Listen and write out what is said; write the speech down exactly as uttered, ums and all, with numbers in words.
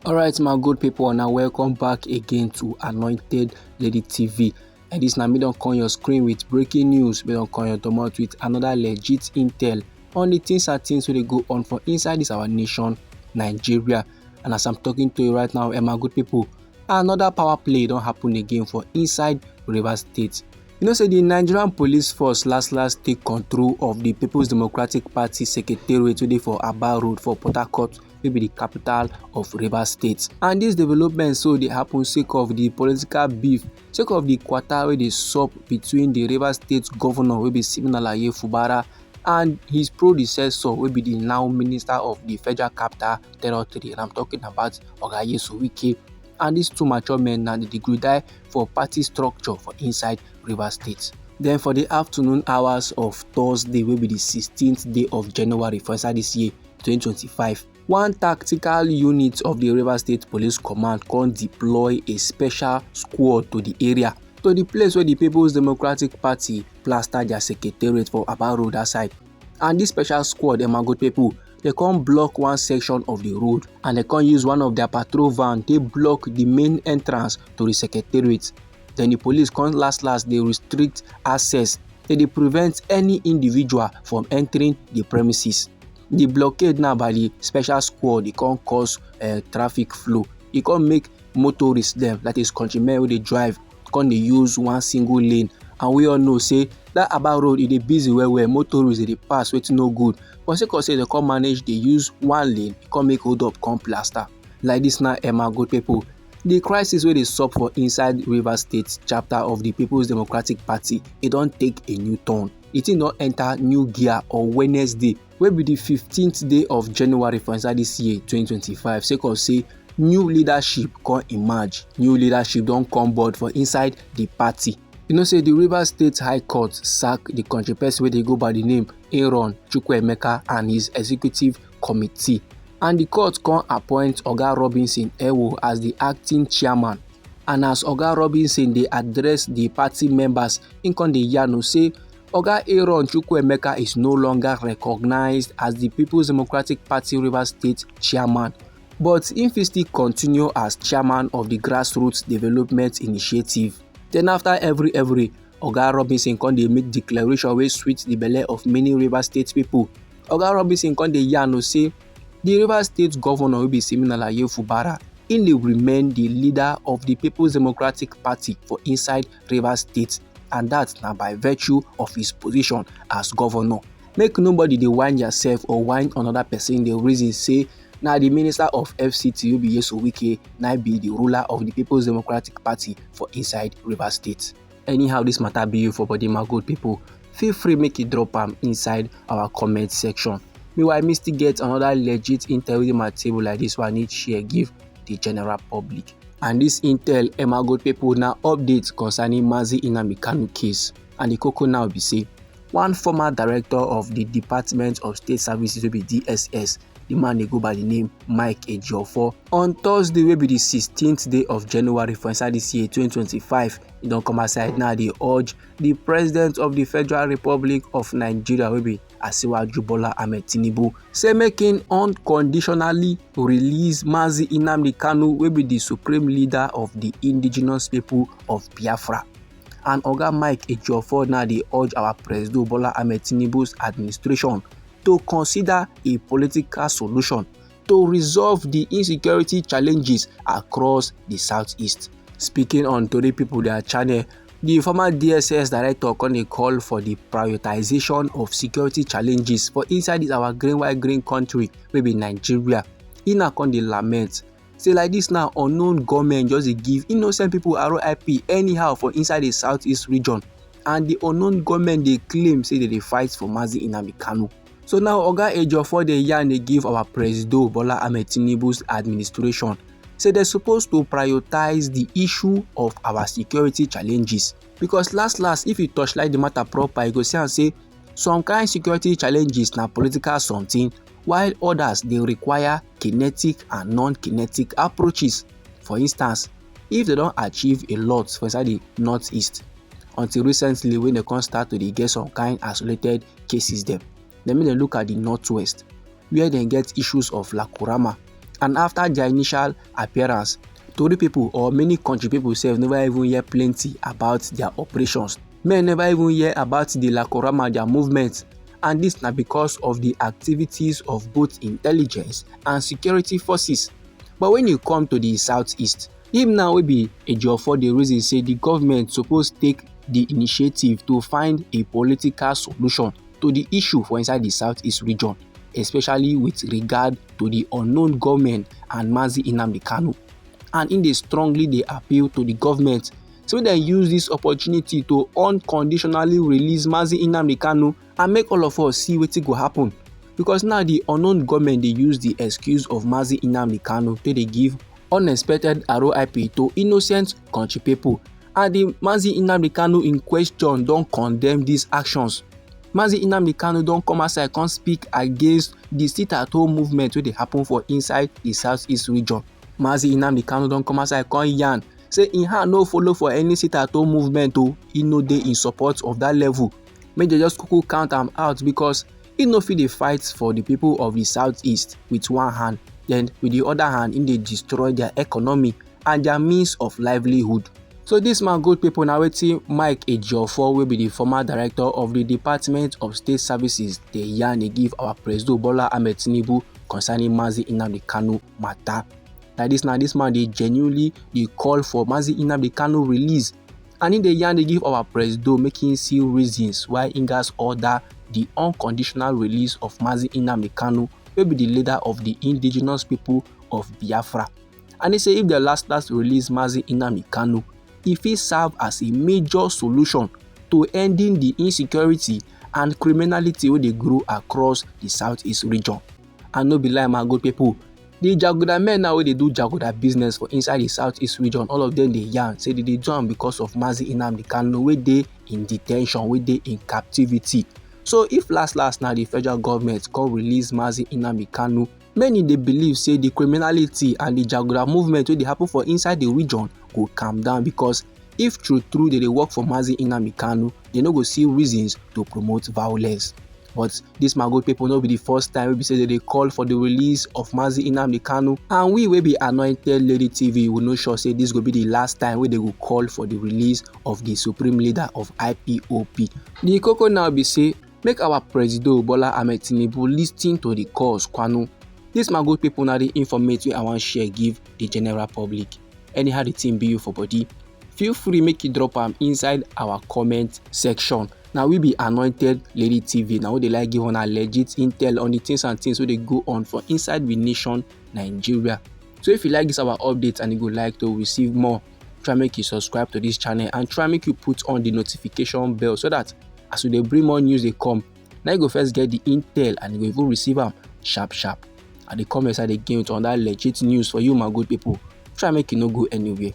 Alright, my good people, now welcome back again to Anointed Lady T V. And this now me don come your screen with breaking news. Me don come your domot with another legit intel on the things and things wey dey go on for inside this our nation, Nigeria. And as I'm talking to you right now, eh, my good people, another power play don happen again for inside Rivers State. You know say the Nigerian Police Force last last take control of the People's Democratic Party secretariat wey dey for Aba Road for Port Harcourt, wey be the capital of Rivers State. And this development so dey happen sake of the political beef, sake of the kwata wey dey sup between the Rivers State governor wey be Siminalayi Fubara and his predecessor wey be the now minister of the Federal Capital Territory. And I'm talking about Oga Nyesom Wike. And these two mature men na dey gree die for party structure for inside Rivers State. Then for the afternoon hours of Thursday, wey be the sixteenth day of January for inside this year, twenty twenty-five, one tactical unit of the Rivers State Police Command come deploy a special squad to the area, to the place where the People's Democratic Party plaster their secretariat for Aba Road that side. And this special squad, eh, my good people, they come block one section of the road and they come use one of their patrol van, they block the main entrance to the secretariat. Then the police come last last, they restrict access, they dey prevent any individual from entering the premises. The blockade now by the special squad, they come cause uh, traffic flow. E come make motorists dem, that is countrymen wey dey drive, come dey use one single lane. And we all know say that Aba Road, e dey busy well well, motorists dey dey pass, wetin no good. But sake of say they come manage dey use one lane, e come make hold up come plaster. Like this now, eh, my good people, the crisis wey dey sup for inside Rivers State chapter of the People's Democratic Party, e don take a new turn. The thing don enter new gear on Wednesday, wey be the fifteenth day of January for inside this year, twenty twenty-five, sake of say new leadership come emerge. New leadership don come board for inside the party. You know say the Rivers State High Court sack the country person wey dey go by the name Aaron Chukwuemeka and his executive committee. And the court come appoint Oga Robinson Ewo as the acting chairman. And as Oga Robinson dey address the party members, he come dey yarn say Oga Aaron Chukwuemeka is no longer recognized as the People's Democratic Party Rivers State chairman, but he fit still continue as chairman of the Grassroots Development Initiative. Then after every every, Oga Robinson come dey make declaration wey sweet the belle of many Rivers State people. Oga Robinson come dey yarn say the Rivers State governor wey be Siminalayi Fubara, he dey remain the leader of the People's Democratic Party for inside Rivers State, and that na by virtue of his position as governor. Make nobody dey whine yourself or whine another person dey reason say na the minister of F C T wey be Nyesom Wike na be the ruler of the People's Democratic Party for inside Rivers State. Anyhow this matter be you for body, my good people, feel free make you drop am inside our comment section. Meanwhile, me still get another legit intel wey dey my table like this one, I need share give the general public. And this intel, eh, my good people, na update concerning Mazi Nnamdi Kanu case. And the koko now be say, one former director of the Department of State Services wey be D S S, the man dey go by the name Mike Ejiofor. On Thursday, wey be the sixteenth day of January for inside this year, twenty twenty-five, he don come outside now dey urge the President of the Federal Republic of Nigeria, wey be Asiwaju Bola Ahmed Tinubu, say make him unconditionally release Mazi Nnamdi Kanu, wey be the supreme leader of the indigenous people of Biafra. And Oga Mike Ejiofor now dey urge our President Bola Ahmed Tinubu's administration to consider a political solution to resolve the insecurity challenges across the southeast. Speaking on Tori People their channel, the former D S S director come dey call for the prioritization of security challenges for inside this our green white green country wey be Nigeria. He now come dey lament say like this now, unknown gunmen just dey give innocent people R I P anyhow for inside the southeast region, and the unknown gunmen dey claim say they dey fight for Mazi Nnamdi Kanu. So now Oga Ejiofor dey yarn dey give our Presido Bola Ahmed Tinubu's administration say they suppose to prioritize the issue of our security challenges, because last last, if you torchlight the matter proper, you go see am say some kind security challenges na political something, while others dey require kinetic and non-kinetic approaches. For instance, if they don achieve a lot for inside the northeast, until recently when they come start to dey get some kind isolated cases dem, then make dem look at the northwest, where dem get issues of Lakurama, And after their initial appearance, Tori people or many country people sef never even hear plenty about their operations. Men never even hear about the Lakorama, their movement, and this na because of the activities of both intelligence and security forces. But when you come to the southeast, him now wey be Ejiofor dey reason say the government suppose take the initiative to find a political solution to the issue for inside the southeast region, especially with regard to the unknown gunmen and Mazi Nnamdi Kanu. And im dey strongly dey appeal to the government say make dem use this opportunity to unconditionally release Mazi Nnamdi Kanu and make all of us see wetin go happen. Because now the unknown gunmen dey use the excuse of Mazi Nnamdi Kanu to dey give unexpected R I P to innocent country people. And the Mazi Nnamdi Kanu in question don condemn these actions. Mazi Nnamdi Kanu don come outside come speak against the sit-at-home movement wey dey happen for inside the southeast region. Mazi Nnamdi Kanu don come outside come yarn say im hand no follow for any sit-at-home movement o, e no dey in support of that level. Make dem just kuku count am out, because e no fit dey fight for the people of the southeast with one hand, then with the other hand im dey destroy their economy and their means of livelihood. So this man good people na wetin Mike Ejiofor, wey be the former director of the Department of State Services, dey yarn dey give our Presido Bola Ahmed Tinubu concerning Mazi Nnamdi Kanu matter. Na this na this man dey genuinely dey call for Mazi Nnamdi Kanu release, and im dey yarn dey give our Presido make im see reasons why im gats order the unconditional release of Mazi Nnamdi Kanu, wey be the leader of the indigenous people of Biafra. And he say if the last last release Mazi Nnamdi Kanu, e fit serve as a major solution to ending the insecurity and criminality wey dey grow across the southeast region. And no be lie, my good people, the jaguda men now wey dey do jaguda business for inside the southeast region, all of them dey yarn say they dey do am because of Mazi Nnamdi Kanu wey dey in detention, wey dey in captivity. So if last last na the federal government come release Mazi Nnamdi Kanu, many dey believe say the criminality and the jaguda movement wey dey happen for inside the region go calm down, because if true true they dey work for Mazi Nnamdi Kanu, they no go see reasons to promote violence. But this, my good people, no be the first time wey be say they dey call for the release of Mazi Nnamdi Kanu, and we wey be Anointed Lady T V, we no sure say this go be the last time wey they go call for the release of the supreme leader of I P O B. The koko now be say make our Presido Bola Ahmed Tinubu listen to the calls, Kwanu. This, my good people, na the informate wey I wan share give the general public. Anyhow the thing be you for body, feel free make you drop am inside our comment section. Na we be Anointed Lady T V, na we dey like give una legit intel on the things and things wey dey go on for inside we nation, Nigeria. So if you like this our update and you go like to receive more, try make you subscribe to this channel and try make you put on the notification bell, so that as we dey bring more news dey come, na you go first get the intel and you go even receive am sharp sharp. I dey come inside again with another legit news for you, my good people. Try make you no go anywhere.